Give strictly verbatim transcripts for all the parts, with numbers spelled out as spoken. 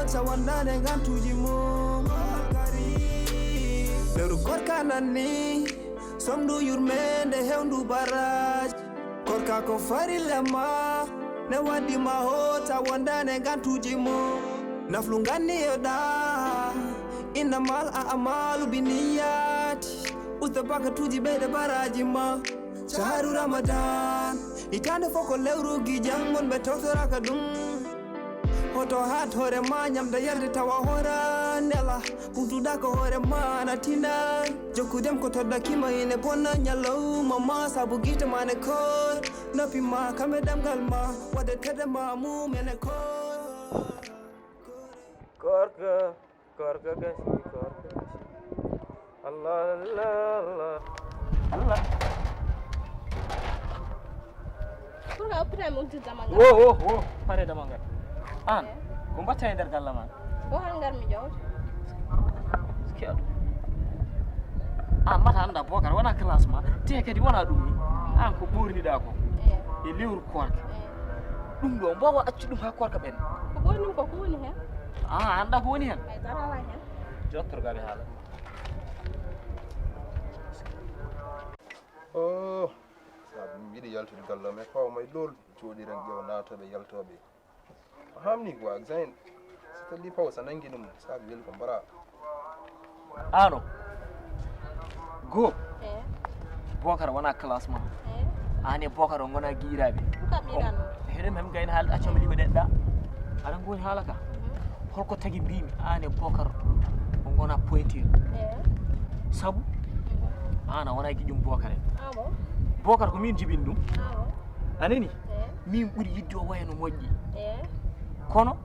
Sa wondaande ngantuuji mum. Lewru korka nanni, somndu yurmeende hewndu baraaji. Korka ko farilla ma, ne waddi ma hoota wondaande ngantuuji mum. Naflu nganni e ɗa, innamal a'malu binniyati. Usta bakatuuji ɓeyde baraaji ma. Shahru Ramadan, hitaande fof ko lewru gijan, wonɓe tawtoraaka ɗum. Hoto haat hoore ma, ñamde yarde tawa hoora nela. Ɓurduɗa ko hoore ma na tina. Jokku dem ko toddaki ma ine bonna ñalawma ma, sabu gite ma ne koor. Noppi ma kame ɗemngal ma, waɗde tedde ma mum ene koor. Korka, korka gasi, korka gasi. Allah, Allah, Allah. Allah. Pour nga oppitaa mi uddidde ma ngal. Wo, wo, wo, pare dama ngal. An, ko mbatta e nder galle ma? Ko han ngar mi jawta. Keɗo. An mata annda Bokar wona classe ma, te kadi wona ɗum ni. An ko ɓorniɗa ko. Eh. E lewru korka. Eh. Ɗum ɗo, mbowa accu ɗum ha korka ɓen. Ko ɓornum ko, ko woni hen? Ah, annda ko woni hen? Ay, dara ala hen. Jottorgal e haala. Oh, sabu mi yiɗi yaltude galle am e paw may ɗool, jooɗiren ƴeew naatooɓe yaltooɓe. A hamni quoi, Zayn. Si tawii paw sa nangi ɗum, sabu weli ko mbara. Ano. Go. Eh. Bokar wona classe ma. Eh. An e Bokar on ngona giɗiraaɓe. Ɗum kam yiɗano. Heɗen hem gayna haalde accama liɓe ɗeɗɗa. Aɗa ngoni haala ka. Mhm. Holko tagi mbimi an e Bokar on ngona pointure. Eh. Sabu. Mhm. An a wona giƴum Bokar en. Ah bon? Bokar ko min jibini ɗum. Ah bon? A nani? Eh. Min ɓuri yidde o waya no moƴƴi. Eh. Kono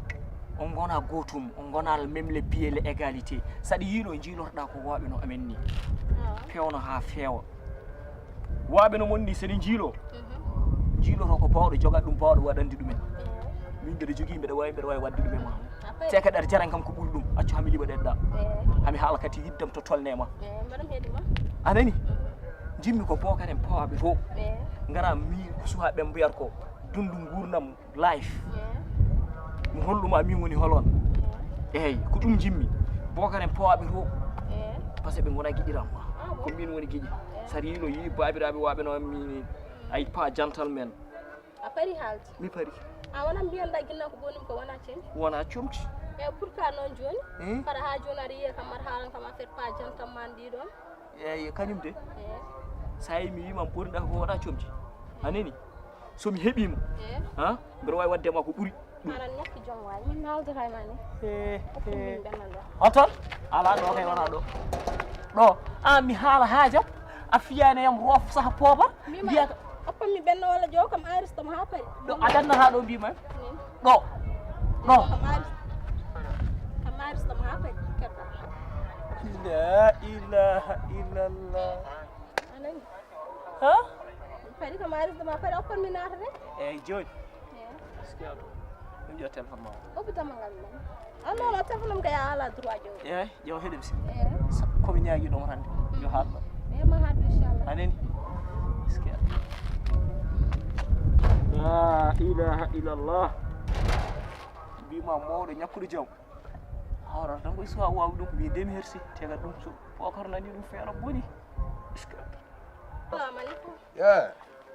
on ngona gootum, on ngona le même le pied, le égalité. Saɗa yiilo jiilotoɗa ko waɓe no amen ni. Ah. Pewno ha feewa. Waɓe no mon ni, seɗe jiilo. Mhm. Jiiloto ko bawɗo, jogat ɗum bawɗo waɗandi ɗumen. Eh. Min mbeɗa jogii, mbeɗa wawi, mbeɗa wawi wadde ɗum e ma. Après. Te kadi aɗa jarani kam ko ɓuri ɗum. Accu hami liɓa ɗeɗɗa. Eh. Hami haala kadi yiddam to tolne ma. Eh, mbaɗam heedi ma. A nani? Mhm. Jimmi ko Bokar en pawaɓe to. Eh. Ngara mi ko sukaɓe mbiyata ko dundu ngurnam. Life. Eh. Mi holluma min woni holon. Eh. Eyyi, ko ɗum jimmi. Bokar en pawaɓe to. Eh. Parce que ɓe ngona giƴiram ma. Ah bon? Ko min woni giƴi. Eh. Sa yiilo yi babiraɓe waɓe no mi ay pa gentleman. A pari haalde? Mi pari. A wona mbiyanɗa ginna ko bonum ko wona cemci? Wona cemci. E pourquoi noon jooni? Hmm? Para ha jooni aɗa yiya kam aɗa haalan kam affaire pa gentleman ɗi ɗon? Eyyi, kañum de. Eh. Sa yi mi wima ɓurɗa ko wona cemci. A nani? So mi heɓima, eh, ha, mbeɗa wawi wadde ma ko ɓuri ɗum. Aɗa ñakki joom waay. Min mi hawdata e ma ni. Eh, eh. Min ɓenna ɗo. On toon? Ala ɗo kay wona ɗo. Ɗo, an mi haala haajam, a fiyani yam roof saha pooba, mbiyaka. Oppan mi ɓenna walla jow kam aris ɗum ha pari. Ɗo a dannata ɗo mbima. Min. Ɗo. Ɗo. Kam aris. Kam aris ɗum ha pari. Kedda. La ilaha illallah. A nani? Ha? Pari ko maaris dama pari oppon mi naata de. Eyyi, jooni. Eyyi. Est-ce que aɗa ɗum yo téléphone ma o? Oppi damal ngal ɗum. Ah non, non, téléphone am kay a ala droit jooni. Eyyi, yo heɗem si. Eyyi. Sa-, ko mi ñaagi ɗum hannde. Yo haal ɗo. Eyyi, ma haal ɗo, inchallah. A nani? Est-ce que la ilaha illallah. Mbima mawɗo ñakkuɗo jam. Hawrata tan koye suwa wawi ɗum. Mi demi hersi. Tega ɗum so Bokar nani ɗum feera boni. Est-ce que Salam alaikum. Yeah.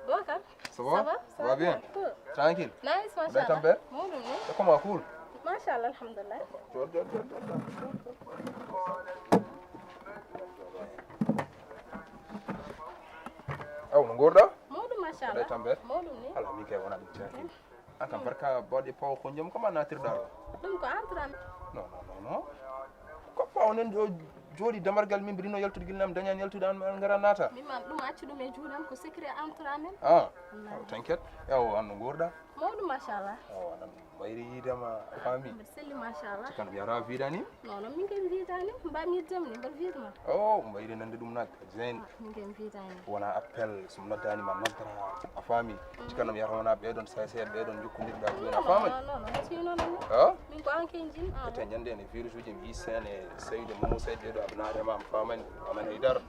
Bokar. Ça va? Ça va? Ça va bien? Cool. Tranquille. Nice, machallah. Tambe? Mawɗum ni? Et comment, cool? Machallah, alhamdulillah. Jor, jor, jor, jor, jor. Aw, no ngorɗa? Mawɗum, machallah. Tambe? Mawɗum ni? Ala, min kay wona ɗum tranquille. An kam barka baɗe pawo ko jom kam a natirɗa ɗo. Ɗum ko entrain. Non, non, non, non. Ko pawo nen ɗo jooɗi damargal min mbiɗino yaltude gila nam dañani yaltude an an ngara naata. Min ma ɗum accu ɗum e juuɗam ko secret entre amen. Ah. Wallahi. T'inquiète. Ewo an no ngorɗa. Mawɗum machallah. Ewo an mbayri yidema a faami. Mbiɗa selli machallah. Kan mi yara vidani. Non, non, min kay mi vidani. Mba mi dem ni mbar vidma. Oh, mbayri nande ɗum nak. Zayn. Min kay mi fiitaani. Wona appel, so mi noddaani ma noddata, a faami? Cikkanno mi yata wona ɓeɗon seeseeɓe, ɓeɗon jokkondirɗa jooni, a faamani? Non, non, non, non, non. Ah? Min ko an kay jiɗmi, ah. Ete ñande ene virus uji mi yii seen e Saydu Momo Saydu ɗo aɓe naare ma, mi faamani, mi faamani hay dara.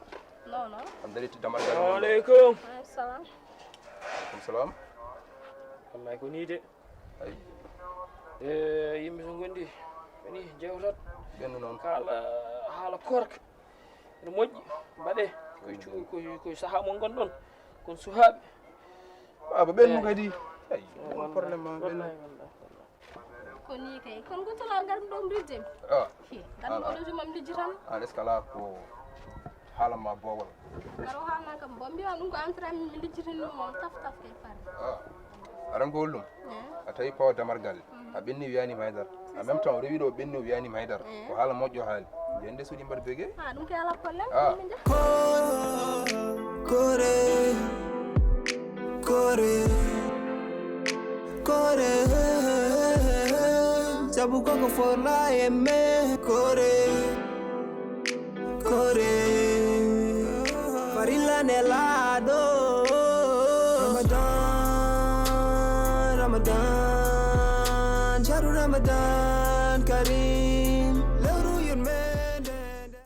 Non, non. Am dari ti damal gal. Assalamu alaikum. Wa alaikum salam. Alaikum salam. Wallahi ko ni de. Ay. E yimɓe so ngondi. Ni jewtat. Ɓennu noon. Kala haala korka. Ene moƴƴi. Mbaɗe. Koye cu-, koye, koye sahaa mo ngonɗon. Kon suhaaɓe. Baaba, ɓennu kadi. Eyi, ɗum problème ma, ɓennu. Wallahi, wallahi, wallahi. Ko ni kay. Kon ko tolaa ngar ɗum ridde. Ah. Hi, ngar ɗum ɗo jumam lijji tan. An, est-ce que alaa ko haalan ma boowal? Karo haalan kam bo mbiya ɗum ko entrain mi lijjitini mo taf taf kay far. Ah. Aran ko ɗum. Eh. A tawi pawa damargal. Mhm. A ɓenni wiyani ma haydara. En même temps, o rewi ɗo ɓenni o wiyani ma haydara. Eh. Ko haala moƴƴo haali. Yende suuɗi mbaɗa bege. Ah, ɗum kay alaa problème. Ah. Min njaha. Kore, kore, kore. Sabu koko forla e me. Kore, kore. Farilla ne laaɗo. Ramadan, Ramadan, shahru Ramadan Kareem.